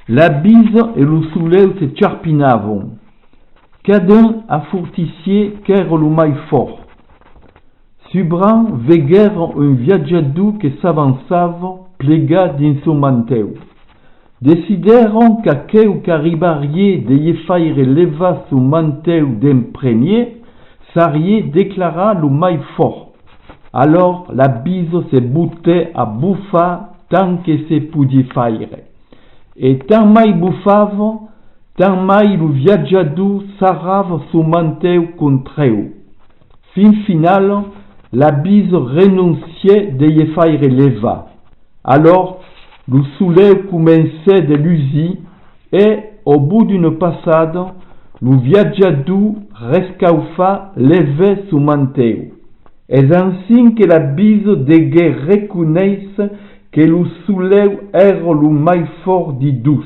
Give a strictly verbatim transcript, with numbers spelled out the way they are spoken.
La bisa e lo soleu se charpinavan. Cadun afortissié qu'èra lo mai fòrt. Subran veguèron un viatjador que s'avançava plegat dins son mantèu. Decidèron qu'aqueu qu'arribarié de ie faire levar son mantèu d'en premier sarié declarat lo mai fòrt. Alòr la bisa se botè a bofar tant que se podié faire. E tant mai bofava, tant mai lo viatjador sarrava son mantèu contr'eu. Fin finala, la bisa renonciè de ie faire levar. Alòr, lo soleu comencè de lusir e, au bot d'una passada, lo viatjador rescaufat levè son mantèu. Es ansin que la bisa deguè reconéisser que lo soleu èra lo mai fòrt di dos.